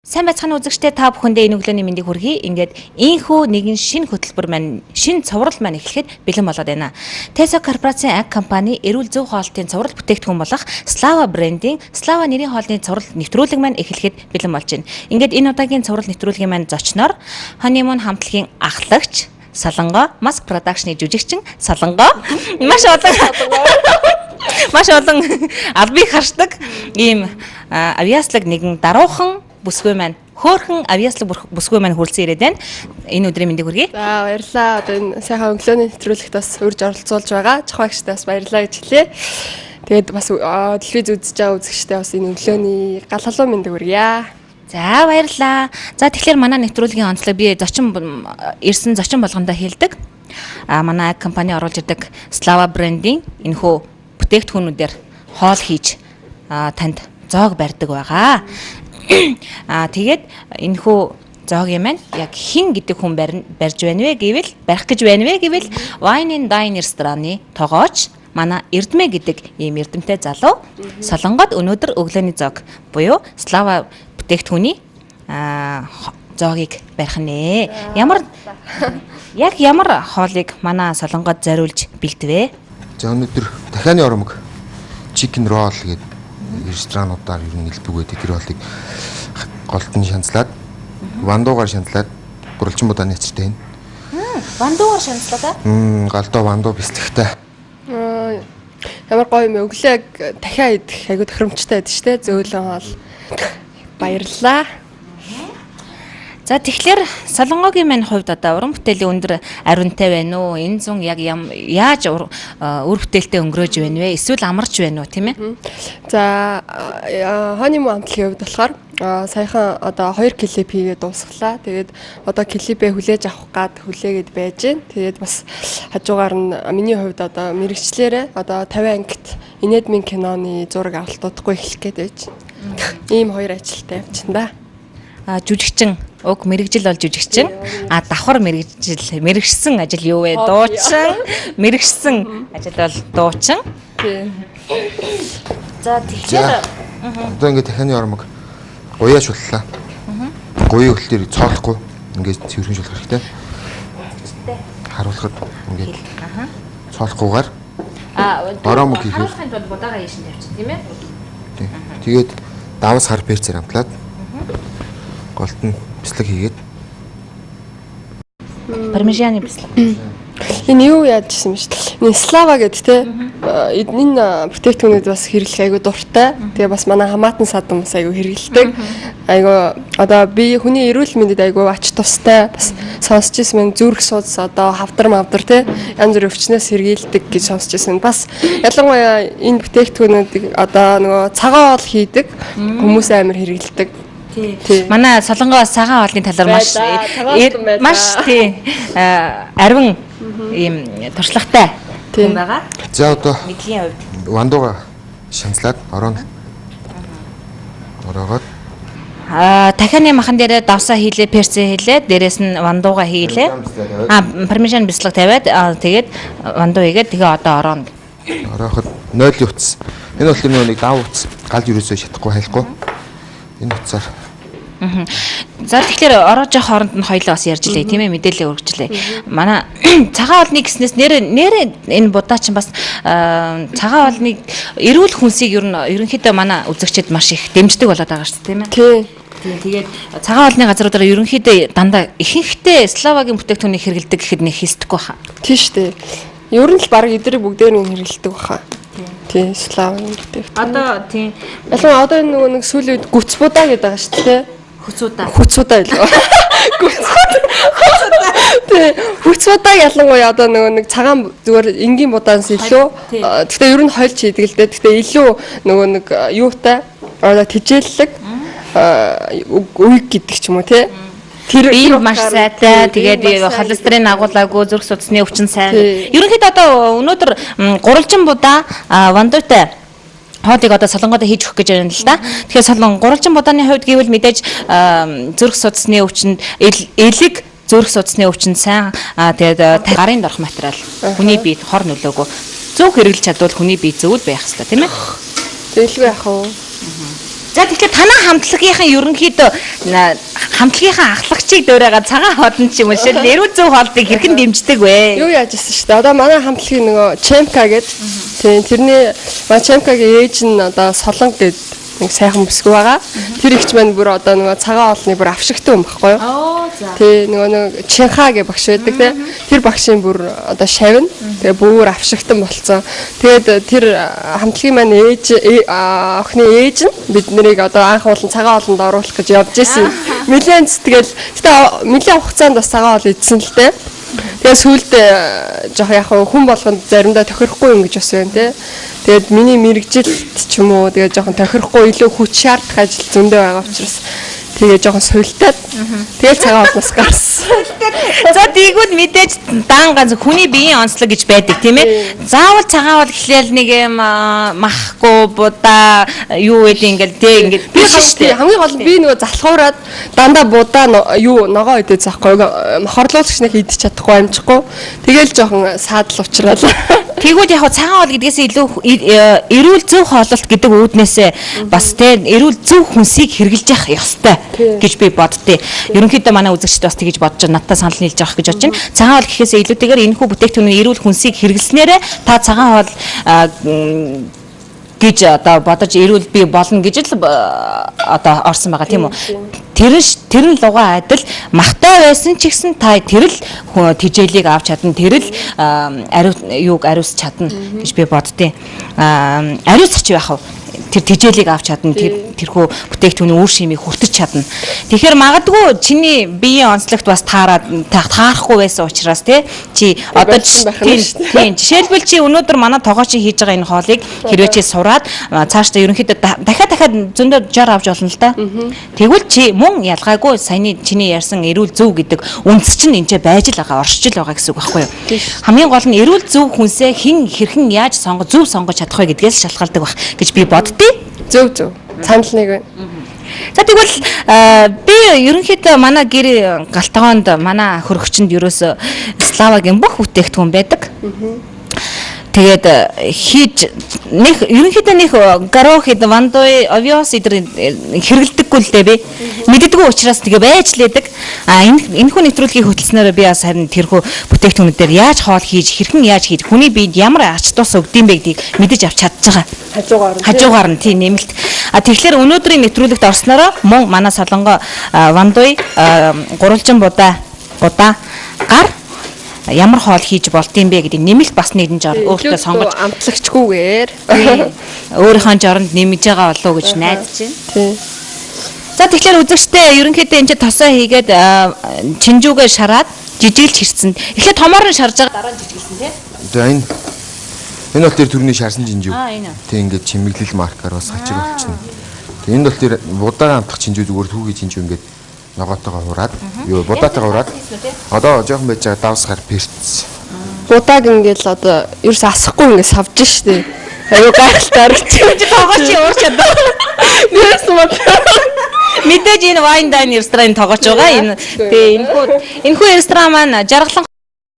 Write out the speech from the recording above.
Сайн байцгаана үзэгчдээ, та бүхэндээ энэ өглөөний мэндийг хүргэе. Ингээд ийнхүү нэгэн шинэ хөтөлбөр маань, шинэ цуврал маань эхлэхэд бэлэн болоод байна. Tesco корпорацийн аг компани эрүүл зөв хоолтын цуврал бүтээгдэхүүн болох Slava брендийн Slava нэрийн хоолны цуврал нэвтрүүлэг маань эхлэхэд бэлэн болж байна. Ингээд энэ удаагийн цуврал нэвтрүүлгийн маань зочноор Honeymoon хамтлагийн ахлагч Солонгоо, Mask Production-ы жүжигчин Солонгоо, маш олон албыг харшдаг ийм авьяаслаг нэгэн даруухан бүсгүй маань, хөөхөн авьяаслаг бүсгүй маань хүрэлцэн ирээд байна. Энэ өдрийн мэндийг хүргэе. За, баярлалаа. Одоо энэ сайхан өглөөний нэвтрүүлэгт бас урьж оролцуулж байгаа. Чухаагчтай бас баярлалаа гэж хэлье. Тэгээд бас телевиз үзэж байгаа үзэгчтэй бас энэ өглөөний гал халуун мэндийг хүргье. За, баярлалаа. За, тэгэхээр манай нэвтрүүлгийн онцлог би зочин ирсэн зочин болгондоо хэлдэг. А манай компани оруулж ирдэг Slava брендийн энэхүү бүтээгдэхүүнүүдээр хоол хийж танд зоог барьдаг байгаа. Аа, тэгээд энэхүү зоогийн маань яг хэн гэдэг хүн барьж байна вэ гэвэл, барих гэж байна вэ гэвэл Wine and Dine рестораны тогооч манай Эрдмэ гэдэг ийм эрдэмтэй залуу Солонгод өнөөдөр өглөөний зоог буюу Slava бүтээгдэхүүний зоогийг барих нэ. Ямар яг ямар хоолыг манай Солонгод зориулж бэлдвэ? За, өнөөдөр тахианы оромог chicken roll гэдэг ресторануудаар ер нь элбэг байдаг. Тэр хоолыг голд нь шанзлаад, вандуугаар шанзлаад, гурвалжин будааны ачиртай байна. Вандуугаар шанзлаад аа? Галдуу вандуу бислэгтэй. Ямар гоё юм бэ? Өглөө яг дахиад идэх айгу тохиромжтой байдаг шүү дээ. Зөөлөн хоол. Баярлалаа. За, тэгэхээр Солонгогийн маань хувьд одоо уран бүтээлийн өндөр ариунтай байна уу? Энэ зун яг яаж үр бүтээлтэй өнгөрөөж байна вэ? Эсвэл амарч байна уу, тийм ээ? За, Honeymoon хамтлагийн хувьд болохоор саяхан одоо 2 клип хийгээд дуусглаа. Тэгээд одоо клипээ хүлээж авах гад хүлээгээд байж гин. Тэгээд бас хажуугаар нь миний хувьд одоо мэрэгчлэрээ одоо 50 ангит инээдмийн киноны зураг авалтуудахгүй эхлэх гээд байж. Ийм хоёр ажилтай явчихна да. Жүжигчин уг мэрэгжил бол жүжигчин, а давхар мэрэгжил мэрэгшсэн ажил юу вэ? Дуучин. Мэрэгшсэн ажил бол дуучин. Тий. За, тэгэхээр одоо ингээд тахианы ормог гуяа шуллаа. Гуяа хөл дээр цоолохгүй ингээд цэвэрхэн шулах хэрэгтэй. Харуулхад ингээд цоолохгүйгээр оромог хийхээр харуулахын тулд будаага ийшин тавьчих, тийм ээ? Тий. Тэгээд давс хар перцээр амтлаад голд нь бислэг хийгээд пармезаны бислэг. Энэ юу яаж ирсэн юм шүү дээ. Энэ Slava гэдэг те энэ бүтээгдэхүүнүүд бас хэрэглэх айгу дуртай. Тэгээ бас манай хамаатан садан бас айгу хэрэглэдэг. Айгу одоо би хүний эрүүл мэндэд айгу ач тустай бас сонсч ирсэн мэн, зүрх судас одоо хавдар мавдар те янз бүрийн өвчнөөс сэргийлдэг гэж сонсч ирсэн. Бас ялангуяа энэ бүтээгдэхүүнүүдийг одоо нөгөө цагаан хоол хийдэг хүмүүс амар хэрэглэдэг. Тий. Манай Солонгоо цагаан хоолны талаар маш маш тий ариван ийм туршлагатай хүн байгаа. За, одоо мэдлийн хувьд вандууга шанзлаад орооно. Ороогоод тахианы махан дээрээ давсаа хийлээ, перцээ хийлээ, дээрээс нь вандууга хийлээ. Пармезан бислэг тавиад, тэгээд вандуу хийгээд тэгээ одоо орооно. Орооход 0 утас. Энэ бол тэр нэг дав утас галж ерөөсөө шатахгүй хайлахгүй. Энэ утсаар. За, тэгэхээр ороож явах хооронд нь хоёлоо бас ярьж лээ, тийм ээ, мэдээлэл өргөжлээ. Манай цагаан хоолны гэснээс нэр нэр энэ будаа чинь бас цагаан хоолны эрүүл хүнсийг ер нь ерөнхийдөө манай үзэгчид маш их дэмждэг болоод байгаа шүү дээ, тийм ээ. Тий. Тийм, тэгээд цагаан хоолны газруудаар ерөнхийдөө дандаа ихэнхдээ Славагийн бүтээгдэхүүнийг хэрэглэдэг гэхэд нэг хэлсдэхгүй баха. Тийм шүү дээ. Ер нь л баг эдрийг бүгдээр нь хэрэглэдэг баха. Тийм, Славагийн бүтээгдэхүүн. Одоо тийм. Ялангуяа одоо энэ нөгөө нэг сүүлийн үед гүц будаа гэдэг байгаа шүү дээ. Хүцүүдаа. Хүцүүдаа илүү. Гүцүүдаа. Тий. Хүцүүдаа ялангуяа одоо нөгөө нэг цагаан зүгээр энгийн будаанаас илүү. Гэхдээ ер нь хольж хийдэг л дээ. Гэхдээ илүү нөгөө нэг юутай одоо тижээллэг үе гэдэг ч юм уу тий. Тэр бие маш сайтай. Тэгээд холестерин агуулаагүй, зүрх судасны өвчин сайн. Ерөнхийдөө одоо өнөөдөр гурвалжин будаа вандуутай хоолыг одоо Солонгодоо хийж өгөх гэж байна л да. Тэгэхээр солон гурвалжин будааны хувьд гэвэл мэдээж зүрх судасны өвчнөд элэг зүрх судасны өвчнөд сайн, тэгээд гарын дорх материал хүний биед хор нөлөөгөө зөв хэрэглэж чадвал хүний бие зөвл байх хэрэгтэй, тийм ээ. Зээлгүй яах вэ? За, тэгэхээр танай хамтлагийнхан ерөнхийдөө хамтлагийнхаа ахлагчийг дуурайгаа цагаан хоолн ч юм уу шил эрүүл зөв хоолтыг хэрхэн дэмждэг вэ? Юу яаж ирсэн шүү дээ. Одоо манай хамтлагийн нөгөө Чемка гэдэг, тийм, тэрний манай Чемкагийн ээж нь одоо Солонг гэдэг нэг сайхан бүсгүй байгаа. Тэр ихч маань бүр одоо нөгөө цагаан хоолны бүр авшигтай юм баггүй юу? Оо, за. Тий, нөгөө нэг Чинха гэх багш байдаг, тий. Тэр багшийн бүр одоо шавна. Тэгээ бүр авшигтан болцсон. Тэгээд тэр хамтлагийн маань ээж охины ээж нь бид нарыг одоо анх уулын цагаан хоолнд оруулах гэж явж исэн. Нилээн сэтгэл. Гэтэ нилээн хугацаанд бас цагаан хоол идсэн л дээ. Тэгээ сүүлд жоох яг хүн болгонд заримдаа тохирохгүй юм гэж бас байна, тий. Тэгээд миний мэрэгжилт ч юм уу, тэгээ жоохон тохирохгүй, илүү хүч шаардах ажил зөндөө байгаа учраас тэгээ жоохон суйлтаад тэгэл цагаан хоолноос гарсан. За, тэгвэл мэдээж даан ганц хүний биеийн онцлог гэж байдаг, тийм ээ. Заавал цагаан хоол гэхлээр нэг юм махгүй будаа юу вэ ингээл тий ингээд Би биш шүү дээ. хамгийн гол нь би нөгөө залхуураад дандаа будаа юу ногоо идэж заахгүй, мохорлуулагч нэг идэж чадахгүй, амжихгүй. Тэгэл жоохон саадал учраал. Тэгвэл яг цагаан хоол гэдгээс илүү эрүүл зөв хооллолт гэдэг үүднээсээ бас тий эрүүл зөв хүнсийг хэрэглэж явах ёстой гэж би боддээ. Ерөнхийдөө манай үзэгчд бас тэгж бодож байна. Надтай санал нийлж явах гэж бодож байна. Цагаан хоол гэхээсээ илүүтэйгээр энэхүү бүтээгдэхүүний эрүүл хүнсийг хэрэглэснээрээ та цагаан хоол гэж одоо бодож эрүүл бий болно гэж л одоо орсон байгаа, тийм үү? Тэр нь лугаа адил махтай байсан ч гэсэн та тэр л тэжээлийг авч чадна, тэр л ариу юуг ариус чадна гэж би боддیں۔ Ариусч байх вэ? Тэр тэжээлийг авч чадна, тэр тэрхүү бүтээгдэхүүний үр шимийг хүртэж чадна. Тэгэхээр магадгүй чиний биеийн онцлогт бас таарад таарахгүй байсан учраас тий чи одоо болсон байх нь шүү дээ. тийм, жишээлбэл чи өнөөдөр манай тогоочин хийж байгаа энэ хоолыг хэрвээ чи сураад цаашдаа ерөнхийдөө дахиад дахиад зөндөө жор авч болно л да. Тэгвэл чи мөн ялгаагүй саяны чиний ярьсан эрүүл зөв гэдэг үндэс чинь энэ ч байж л байгаа, оршиж л байгаа гэсэн үг байхгүй юу? Хамгийн гол нь эрүүл зөв хүнсээ хэн хэрхэн яаж сонгож, зөв сонгож чадах вэ гэдгээс шалтгаалдаг байх гэж би боддیں۔ Зөв зөв. Санал нэг байна. За, тэгвэл би ерөнхийдөө манай гэр галтгоонд, манай хөрөгчөнд ерөөсө Славагийн бүх бүтээгдэхүүн байдаг. Тэгээд хийж нэг ерөнхийдөө нэг горох ид вандуй овёс эдэр хэрэглэдэггүй л дээ би. Мэддэггүй учраас тэгээ байж лээдэг. А энэ энэхүү нэвтрүүлгийг хөтөлснөөрөө би бас харин тэрхүү бүтээгдэхүүнүүдээр яаж хоол хийж, хэрхэн яаж хийж, хүний биед ямар ач тус өгдөм бэ гэдгийг мэдэж авч чадж байгаа. Хажуугаар нь. Хажуугаар нь тийм нэмэлт. А тэгэхээр өнөөдрийн нэвтрүүлэгт орсноороо мөн манай Солонгоо вандуй гурвалжин будаа будаа гар ямар хоол хийж болдсон бэ гэдэг нэмэлт бас нэгэн жор өөртөө сонгож амтлагчгүйгээр өөрийнхөө жоронд нэмж байгаа болов уу гэж найдаж байна. Тий. За, тэгэхээр үзэгчтэй ерөнхийдөө энэ чинь тосоо хийгээд чинжүүгээ шараад жижиглж хэрсэн. Эхлээд томоор нь шарж байгаа, дараа нь жижиглсэн, тий. За, энэ бол тэр төрний шарсан чинжүү. Аа, энэ. Тэг ингээд чимэглэл маркаар бас хачиг болчихно. Тэг энэ бол тэр будаагаа амтах чинжүү, зүгээр түүхий чинжүү ингээд ногоотойгоо хуураад, юу будаатайгаа хуураад одоо жоохон байж байгаа давсгаар перц. Будааг ингээл одоо ерөөс асахгүй ингээд савж штэ. Аюу гайхалтай харагч. Чи тогооч уурч чадаа. Нэрс мод. Мэдээж энэ Wine Dine рестораны тогооч байгаа. Энэ тэгээ энэхүү ресторан маань жаргалан